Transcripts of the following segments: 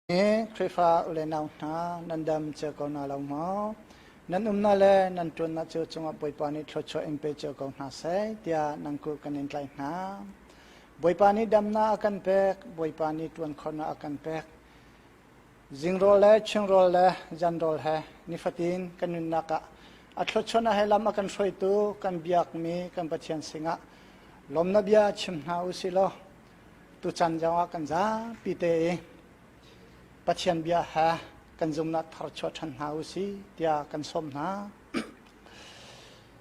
Khrihfa u le nau hna, nan dam cio ko hna lo maw? Nan umnak le nan ṭuannak cio cungah Bawipa nih thluachuah in pe cio ko hna seh tiah nan kut kan in tlaih hna. Bawipa nih damnak a kan pek, Bawipa nih ṭuan khawhnak a kan pek. Zingrawl le chungrawl le zanrawl he nifatin kan nunnak ah a thluachuahnak he lam a kan hruaitu kan biakmi kan Pathian singah lawmnak bia chim hna u sih law tuchan zongah kan zapi te i Pathian bia he kan zumnak tharchuah ṭhan hna u si tiah kan sawm hna.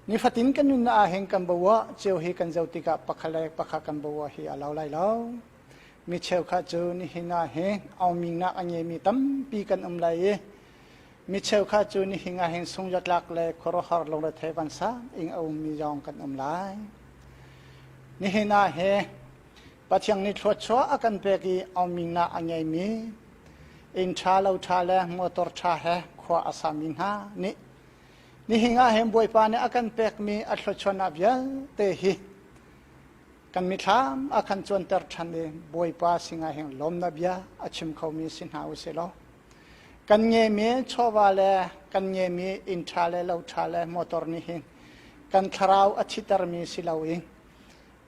Nifatin kan nunnak ah hin kan bawa cio hi kan zoh tikah pakhat le pakhat kan bawa hi a lo lai lo. Mi cheukhat cu nihin ah hin aumingnak a ngeimi tampi kan um lai i mi cheukhat cu nihin ah hin sungzatlak le khuaruahhar lungrethei vansang ing a ummi zong kan um lai. Nihin ah hi Pathian nih thluachuah a kan pek i auminak a ngeimi inn ṭha lo ṭha le motor ṭha he khua a sami hna nih nihin ah hin Bawipa nih a kan pekmi a thluachuahnak vialte hi kan mithlam a kan cuanter ṭhan i Bawipa singah hin lawmnak bia a chim khomi si hna u sih law kan ngeimi chawva le kan ngeimi inn ṭha le lo ṭha le motor nih hin kan thlarau a thitermi si loin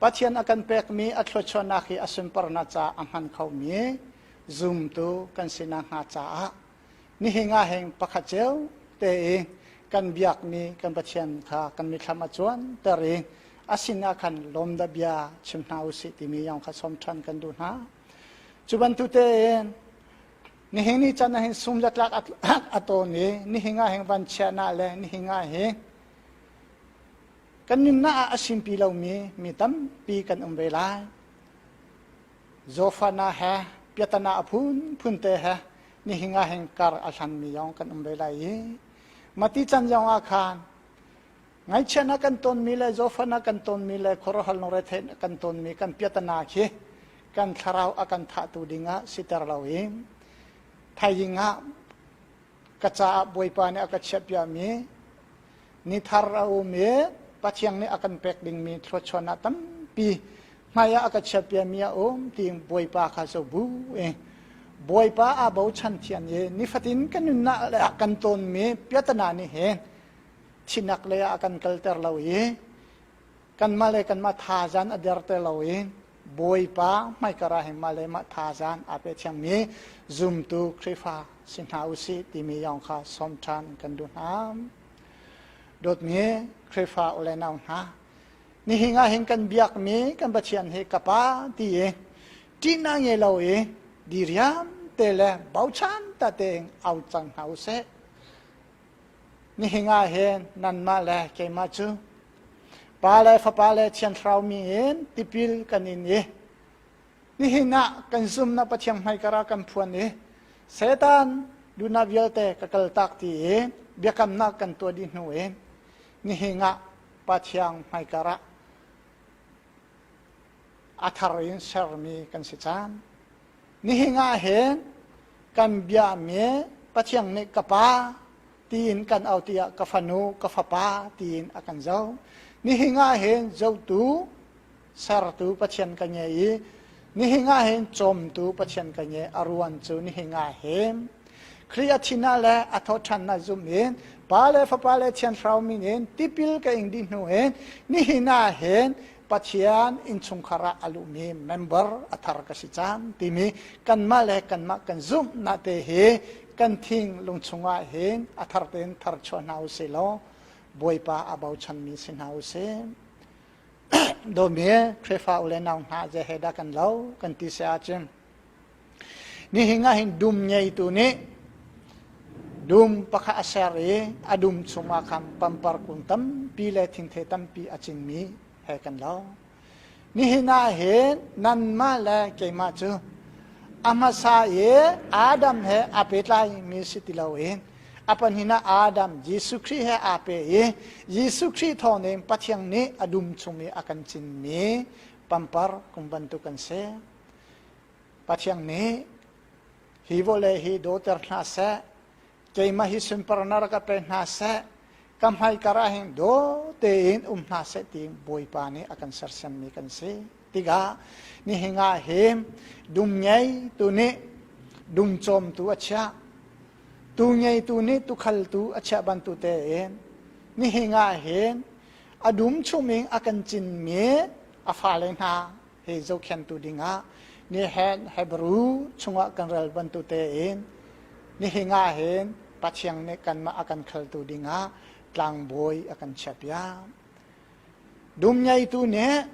Pathian a kan pekmi a thluachuahnak hi a sunparnak caah a hman khomi zumtu kan si nakhnga caah nihin ah hin pakhat cio tein kan biakmi kan Pathian kha kan mithlam a cuanter i a sinah khan lawmda bia chim hna u sih timi yong kha sawm ṭhan kan duh hna. Cu bantuk tein nihin ni can ah hin sum zatlak a tawn i nihin ah hin vanchiahnak le nihin ah hin Kan nunnak ah a simpi lomi mi tampi kan um ve lai. Zawfahnak he piatana a phunphun te he nihin ah hin kar a hlanmi zong kan um ve lai i mati can zong ah khan ngaihchiatnak kan tonmi le zawfahnak kan tonmi le khuaruahhar lungretheih kan tonmi kan piatana khi kan thlarau a kan thahtu dingah siter loin thaizing ah ka caah Bawipa nih a ka chiahpiakmi ni thar a um i Pathian nih a kan pek dingmi thluachuahnak tampi hmai ah a ka chiahpiakmi a um ti Bawipa kha zo bu i Bawipa aa bochan thian i nifatin kan nunnak le a kan tawnmi piatana nih hin thinak lei ah a kan kalter lo i kanmah le kanmah thazan a derter lo i Bawipa hmaikar ah hin mah le mah thazang aa pe thiangmi zumtu Khrihfa si hna u sih timi yong kha sawm ṭhan kan duh hna. Dawtmi Khrihfa u le nau hna, nihin ah hin kan biakmi kan Pathian hi ka Pa ti i ṭihnak ngei lo i diriam te le bochan ta tein au cang hna u sih. Nihin ah hin nanmah le keimah cu Pa le Fapa le Thiang Thlarau mi in tipil kan in i nihin ah kan zumnak Pathian hmaikar ah kan phuan i Satan duhnak vialte ka kaltak ti i biakamnak kan tuah dih hnu in nihin ah Pathian hmaikar ah a thar in sermi kan si cang. Nihin ah hin kan biami Pathian nih ka pa tiin kan au tiah ka fanu ka fapa tiin a kan zoh. Nihin ah hin zohtu sertu Pathian ka ngei i nihin ah hin cawmtu Pathian ka ngei a ruan cu nihin ah hin Khrih a thina le a thawhṭhannak zum in Pa le Fapa le Thiang Thlarau min in tipil ka ing dih hnu in nihin ah hin Pathian innchungkhar ah a luhmi member a thar ka si cang timi kanmah le kanmah kan zumhnak te hi kan thing lungchung ah hin a thar tein thar chuah hna u sih law Bawipa a bochanmi si hna u sih. Dawmi Khrihfa u le nau hna zei he dah kan lo kan ti si ahcun Nihin ah hin dum ngeitu nih dum pakhat a ser i a dum chungah khan pampar kung tampi le thingthei tampi a cinmi he kan lo. Nihin ah hin nanmah le keimah cu a hmasa i Adam he aa pehtlaimi si ti loin a pahnihnak Adam Jesuh Khrih he aa pe i Jesuh Khrih thawngin Pathian nih a dum chung i a kan cinmi pampar kung bantuk kan si. Pathian nih hi vawlei hi dawter hna seh, keimah hi sunparnak rak ka pe hna seh, ka hmaikar ah hin daw tein um hna seh ti Bawipa nih a kan sersiammi kan si. Tikah nihin ah hin dum ngei tu nih Dum cawmtu a chiah. Tu ngeitu nih tukhaltu a chiah bantuk tein nihin ah hin a dum chungin a kan cinmi a fale hna he zohkhentu dingah nihin Hebrew chungah kan rel bantuk tein nihin ah hin Pathian nih kanmah a kan khaltu dingah tlangbawi a kan chiahpiak. Dum ngeitu nih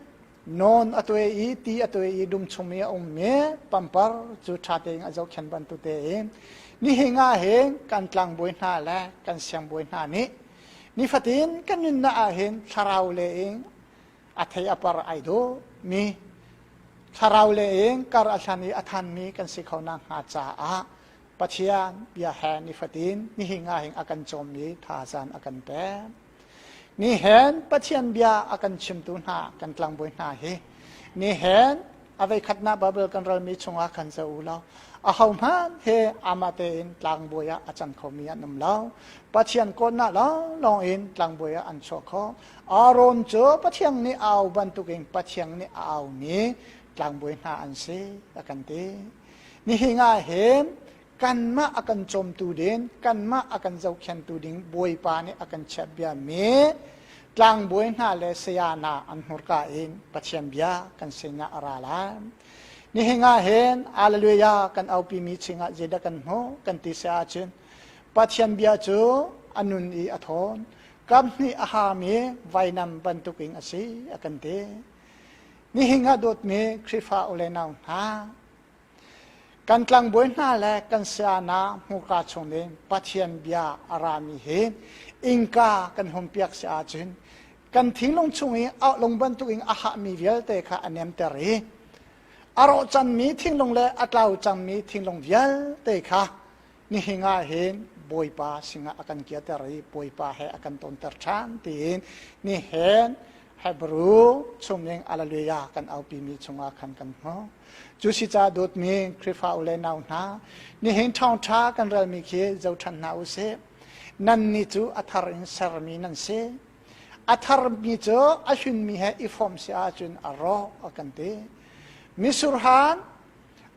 nawn a tuai i ti a tuai i dum chung i a ummi pampar cu ṭha tein a zohkhenh bantuk tein nihin ah hin kan tlangbawi hna le kan siangbawi hna nih nifatin kan nunnak ah hin thlarau le in a thei a par ai dawhmi thlarau le in kar a hlan i a thanmi kan si kho nakhnga caah Pathian bia he nifatin nihin ah hin a kan cawmmi thazaang a kan pek. Nihin Pathian bia a kan chimtu hna kan tlangbawi hna hi nihin a voikhatnak Bible kan relmi chungah khan zoh u law ahohmanh he amah tein tlangbawi ah a cang khomi an um lo. Pathian kawtnak lawnglawng in tlangbawi ah an chuah khawh. Aaron cu Pathian nih a au bantukin Pathian nih a aumi tlangbawi hna an si a kan ti. Nihin ah hin kanmah a kan cawmtu ding, kanmah a kan zohkhentu ding Bawipa nih a kan chiah biami tlangbawi hna le saya hna an hmurka in Pathian bia kan sinah a ra lai. Nihin ah hin Alleluia kan aupimi chingah zeidah kan hmuh kan ti si ahcun Pathian bia cu a nun i a thawn, kam hnih a hami vainam bantukin a si a kan ti. Nihin ah dawtmi Khrihfa u le nau hna, Kan tlangbawi hna le kan sayana hmurka chungin Pathian bia a rami hi innka kan humpiak si ahcun kan thinlung chung i lung bantukin a hahmi vialte kha a nemter i a rawh cangmi thinlung le a tlau cangmi thinlung vialte kha nihin ah hin Bawipa singah a kan kirter i Bawipa he a kan tonter ṭhan tiin nihin Hebrew chungin Alleluia kan aupimi chungah khan kan hmuh. Cu si caah dawtmi Khrihfa u le nau hna, nihin ṭhawngṭha kan relmi khi zohṭhan hna u sih. Nannih cu a thar in sermi nan si. A tharmi cu a hlunmi he i fawm si ahcun a rawk a kan ti. Misurhan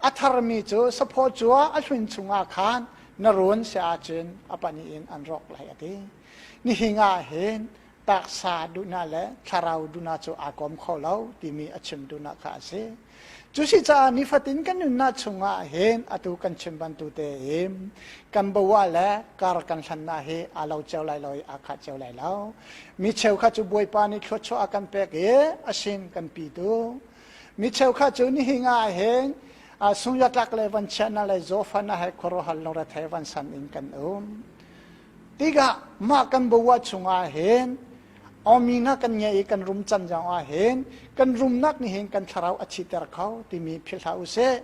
A tharmi cu saphaw cua a hlun chungah khan na run si ahcun a pahnih in an rawk lai a ti. Nihin ah hin taksa duhnak le thlarau duhnak cu aa kom kho lo timi a chim duhnak kha a si. Cu si caah nifatin kan nunnak chungah hin atu kan chim bantuk tein kan bawa le kar kan hlannak hi aa lo cio lai lo i aa khah cio lai lo. Mi cheukhat cu Bawipa nih thluachuah a kan pek i a sin kan pi tu. Mi cheukhat cu nihin ah hin sungyatlak le vanchiatnak le zawfahnak he khuaruahhar lungrethei vansan in kan um. Tikah mah kan bawah chungah hin awmi na kan ngei i kan rum can zong ah hin kan rumnak nih hin kan thlarau a thiter kho timi philh hlah u sih.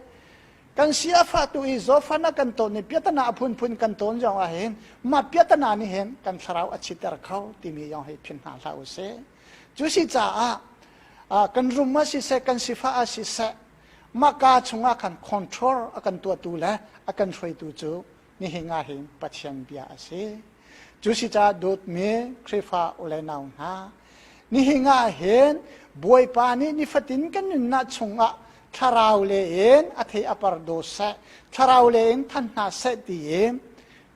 Kan si a fah tu i zawfahnak kan ton i piatana a phunphun kan ton zong ah hin mah piatana nih hin kan thlarau a thiter kho timi zong hi philh hna hlah u sih. Cu si caah kan rum ah siseh kan sifah ah siseh mah ka chungah khan control a kan tuahtu le a kan hruaitu cu nihin ah hin Pathian bia a si. Cu si caah dawtmi Khrihfa u le nau hna nihin ah hin Bawipa nih nifatin kan nunnak chungah thlarau le in a thei a par daw seh thlarau le in than hna seh tiin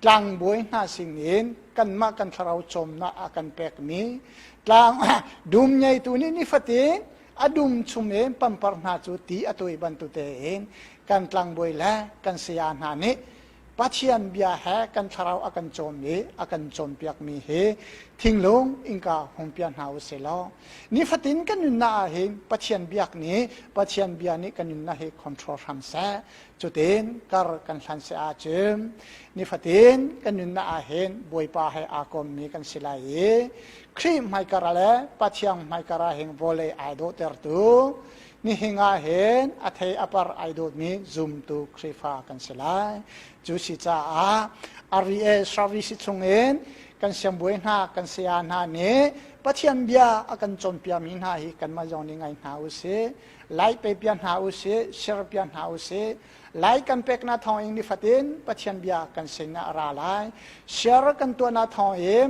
tlangbawi hna sinin kanmah kan thlarau cawmnak a kan pekmi tlang dum ngeitu nih nifatin a dum chung in pampar hna cu ti a tuai bantuk tein kan tlangbawi le kan saya hna nih Pathian bia he kan thlarau a kan cawm i a kan cawnpiakmi hi thinglung innka hung piak hna u sih law nifatin kan nunnak ah hin Pathian biak nih Pathian bia nih kan nunnak hi control hram seh Cutin kar kan hlan si ahcun nifatin kan nunnak ah hin Bawipa he aa kommi kan si lai i Khrih hmaikar le Pathian hmaikar ah hin vawlei ai dawhtertu nihin ah hin a thei a par ai dawtmi zumtu Khrihfa kan si lai. Cu si caah RVA service chungin kan siangbawi hna kan saya hna nih Pathian bia a kan cawnpiakmi hna hi kanmah zong nih ngai hna u sih. Lai pe pia hna u sih, share pia hna u sih. Lai kan peknak thawng in nifatin Pathian bia kan sin ah a ra lai. Share kan tuahnak thawng in.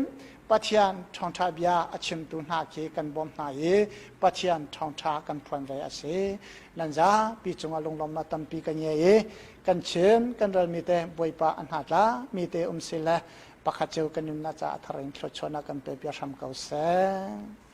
Pathian ṭhawngṭha bia a chimtu hna khi kan bawm hna i Pathian ṭhawngṭha kan phuan ve a si. Nan zapi cungah lunglawmnak tampi ka ngei i kan chim kan relmi te Bawipa a hna tla mi te um si le pakhat cio kan nunnak caah a thar in thluachuahnak kan pe bia hram ko seh.